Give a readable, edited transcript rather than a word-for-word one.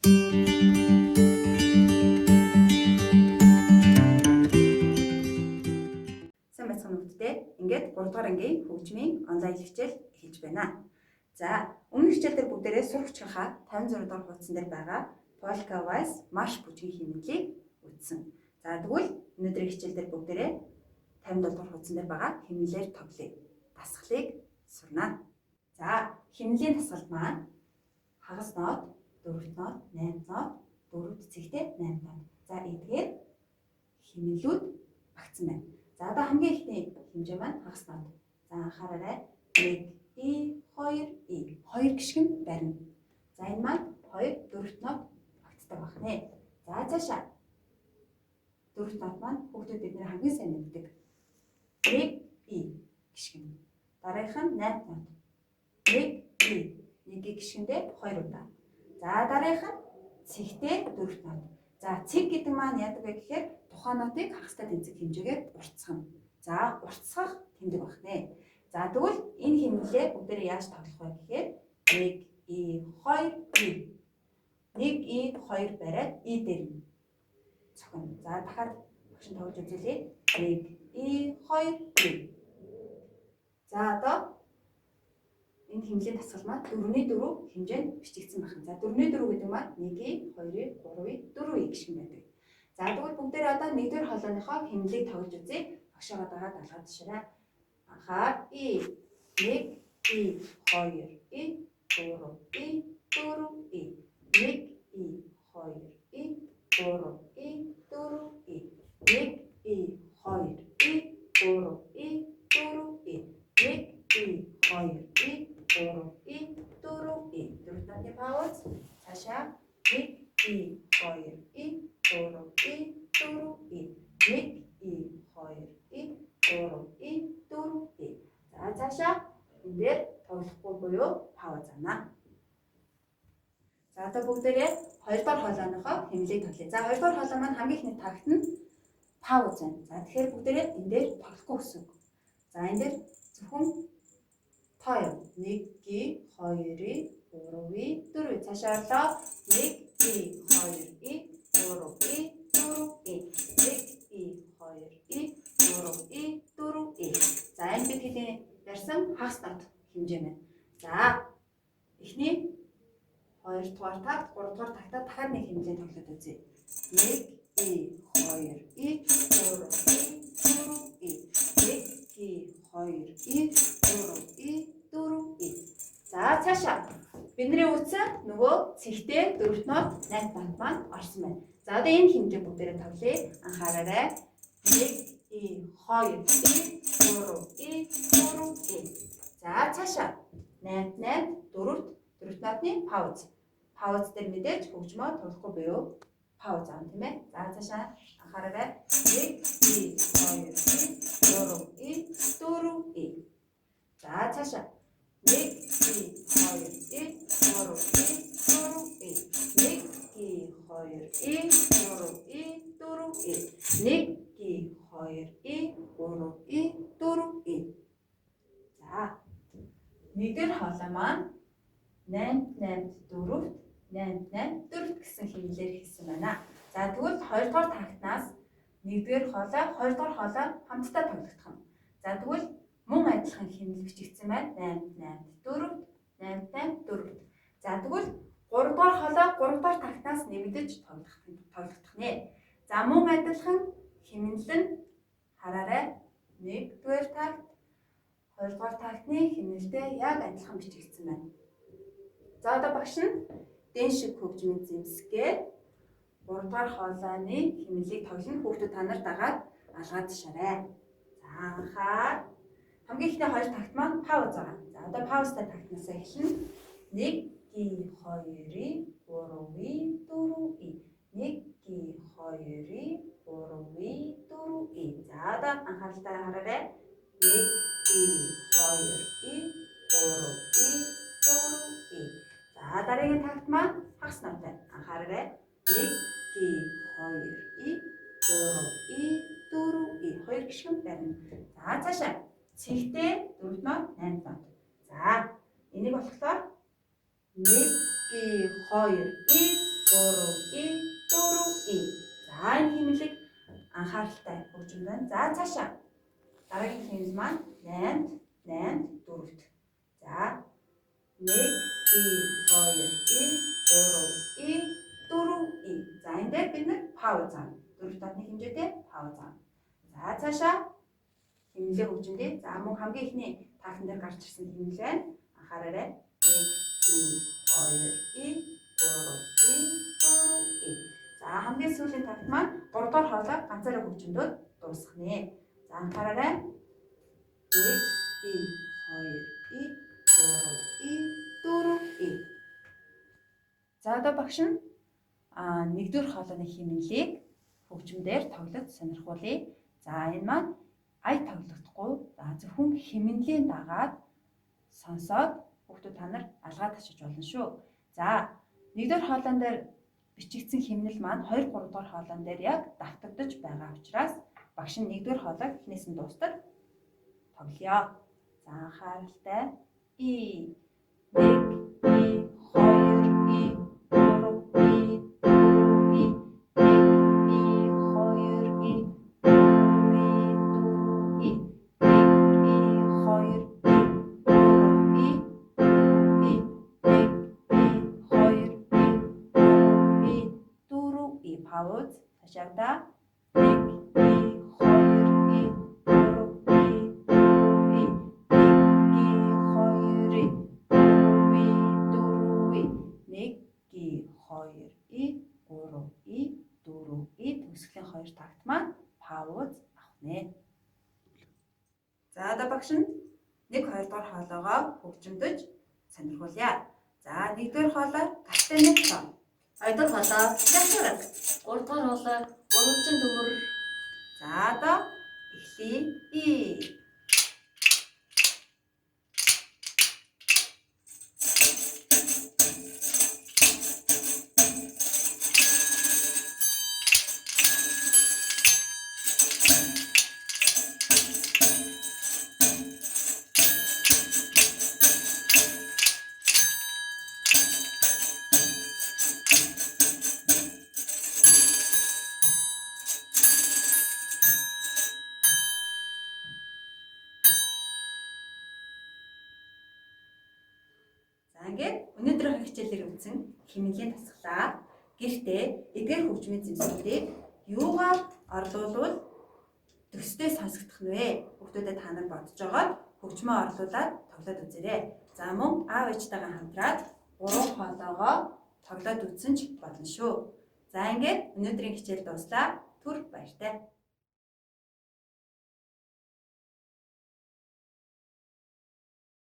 Сайн байцгаана уу хүүхдүүдээ. Ингээд 3 дугаар ангийн хөгжмийн онлайн хичээл эхэлж байна. За, өмнөх хичээл дээр бүгдээрээ сурагчийнхаа 56 дугаар хуудсан дээр байгаа Polka Wise марш бүжгийн хэмнэлийг үзсэн. За, тэгвэл өнөөдрийн хичээл дээр бүгдээрээ 57 дугаар хуудсан дээр байгаа хэмнэлээр тоглоё. Дасгалыг сурнаа. За, хэмнэлийн дасгалд маань хагас нот, дөрөвт нот, 8 нот, дөрөвт цэгтэй 8 нот. За, эдгээр хэмнэлүүд багтсан байна. За, одоо хамгийн эхний хэмжээ маань хагас нот. За, анхаараарай. 1 И 2 И 2 гишгэн барина. За, энэ маань 2 дөрөвт нот багтдаг байх нэ. За, цаашаа. Дөрөвт нот маань хүүхдүүд бидний хамгийн сайн мэддэг. 1 И гишгэн. Дараагийнх нь 8 нот. 1 И нэг гишгэндээ 2 удаа. За, дараагийнх нь цэгтэй дөрөвт нот. За, цэг гэдэг маань яадаг вэ гэхээр тухайн нотыг хагастай тэнцэх хэмжээгээр уртсгана. За, уртсгах тэмдэг байх нэ. За, тэгвэл энэ хэмнэлээ бүгдээрээ яаж тоглох вэ гэхээр 1 И 2 И 1 И 2 бариад И дээр нь цохино. За, дахиад багш нь тоглож үзүүлье. 1 И 2 И. За, одоо энэ хэмнэлийн дасгал маань 4-ний 4 хэмжээнд бичигдсэн байна. За, 4-ний 4 гэдэг маань 1 И 2 И 3 И 4 И гишгэн байдаг. За, тэгвэл бүгдээрээ одоо 1-р хоолойныхоо хэмнэлийг тоглож үзье. Багшаагаа дагаад алгаад тушаарай. Анхаар И 1 И 2 И 3 И 4 И 1 И 2 И 3 И 4 И 1 И 2 И 3 И 4 И 1 И 2 И 3 И 4 И. Дөрөв нотны пауз. Цаашаа 1 И 2 И 3 И 4 И 1 И 2 И 3 И 4 И. За, цаашаа энэ дээр тоглохгүй буюу пауз авна. За, одоо бүгдээрээ 2 дугаар хоолойныхоо хэмнэлийг тоглоё. За, 2 дугаар хоолой маань хамгийн эхний такт нь пауз байна. За, тэгэхээр бүгдээрээ энэ дээр тоглохгүй гэсэн үг. За, энэ дээр зөвхөн тоо юм. 1 И 2 И 3 И 4 И. Цаашаа орлоо. 1 И 2 И 3 И 4 И 1 И 2 И 3 И 4 И. За, энэ бид хэдийн ярьсан хагас нот хэмжээ байна. За, эхний 2 дугаар такт, 3 дугаар тактаа дахиад нэг хэмжээ тоглоод үзье. 1 И 2 И 3 И 4 И 1 И 2 И 3 И 4 И. За, цаашаа бидний үтсэн нөгөө цэгтэй дөрөвт нот 8 нот маань орсон байна. За, одоо энэ хэмжээ бүгдээрээ тоглоё. Анхаараарай. 1 И 2 И 3 И 4 И. За, цаашаа 8 8 дөрөвт дөрөвт нотны пауз. Пауз дээр мэдээж хөгжмөө тоглохгүй буюу пауз аав, тийм ээ. За, цаашаа анхаараарай. 1 И 2 И 3 И 4 И. За, цаашаа 1 И 2 И 3 И 4 И 1 И 2 И 3 И 4 И 1 И 2 И 3 И 4 И. За, нэгдүгээр хоолой маань 8 8 4 8 8 4 гэсэн хэмнэлээр хийсэн байна. За, тэгвэл 2 дугаар тактнаас нэгдүгээр хоолой, хоёрдугаар хоолой хамтдаа тоглогдох нь. За, тэгвэл мөн адилхан хэмнэл бичигдсэн байна. 8 8 4 8 8 4. За, тэгвэл 3 дугаар хоолой 3 дугаар тактнаас нэмэгдэж тоглогдох нэ. За, мөн адилхан хэмнэл нь хараарай. 1-р такт, 2 дугаар тактны хэмнэлтэй яг адилхан бичигдсэн байна. За, одоо багш нь дэн шиг хөгжмийн зэмсгээр 3 дугаар хоолойны хэмнэлийг тоглоно. Хүүхдүүд та нар дагаад алгаад тушаарай. За, анхаар хамгийн эхний хоёр такт маань пауз байгаа. За, одоо паузтай тактнасаа эхэлнэ. 1 И 2 И 3 И 4 И 1 И 2 И 3 И 4 И. За, одоо анхааралтай хараарай. 1 И 2 И 3 И 4 И. За, дараагийн такт маань хагас нотой. Анхаараарай. 1 И 2 И 3 И 4 И. Хоёр гишгэн барина. За, цаашаа цэгтэй дөрөв нот, 8 нот. За, энийг болохоор 1 2 И 3 анхааралтай хөгжим байна. За цаашаа. Дараагийн хэмнэл маань 8-д 8-д 4-т. За 1 и 2 и 3 и 4 и. За энэ дээр бид нар пауз авна. 4 татны хэмжээтэй пауз авна. За цаашаа хэмнэлээ хөгжимдөө. За мөн хамгийн эхний тактан дээр гарч ирсэн хэмнэл байна. Анхаараарай. 1 и 2 и 3 и 4 и. За хамгийн сүүлийн такт маань 3 дугаар хоолой ганцаараа хөгжимдөөд дуусгах нэ. За анхаараарай. 1 и 2 и 3 и 4 и. За одоо багш нь нэгдүгээр хоолойны хэмнэлийг хөгжмөөр тоглож сонирхуулъя. За энэ маань ая тоглохдохгүй зөвхөн хэмнэлийн дагаад сонсоод хүүхдүүд та нар алгаад ташиж болно шүү. За нэгдүгээр хоолойн дээр бичигдсэн хэмнэл маань 2 3 дугаар хоолойн дээр яг давтагдаж байгаа учраас багш нь нэгдүгээр хоолойг эхнээс нь дуустал тоглоё. За анхааралтай. И 1 и 2 и 3 и 4 и 1 и 2 и 3 и 4 и 1 и 2 и 3 и 4 и 1 и 2 и 3 и 4 и. Пауз. Цаашаа. 1 и 2 и 3 и 4 и 1 и 2 и 3 и 4 и 1 и 2 и 3 и 4 и. Төгсгөлийн 2 такт маань пауз авах нэ. За одоо багш нь 1 2 дугаар хоолойгоо хөгжимдөж сонирхуулъя. За 1-р хоолой гартаа нэг тоо. 2-р хоолой Жашуураг. 3-р хоолой гурвалжин төмөр. За одоо эхлэе. И За ингээд өнөөдрийн хичээлээр үзсэн хэмнэлийн дасгалаа гэртээ эдгээр хөгжмийн зэмсгүүдийг юугаар орлуулвал төстэй сонсогдох нь вэ? Хүүхдүүдэд та нар бодож байгаад хөгжмөө орлуулад тоглоод үзээрэй. За мөн аав ээжтэйгээ хамтраад 3 хоолойгоо тоглоод үзсэн ч болно шүү. За ингээд өнөөдрийн хичээл дууслаа. Түр баяртай.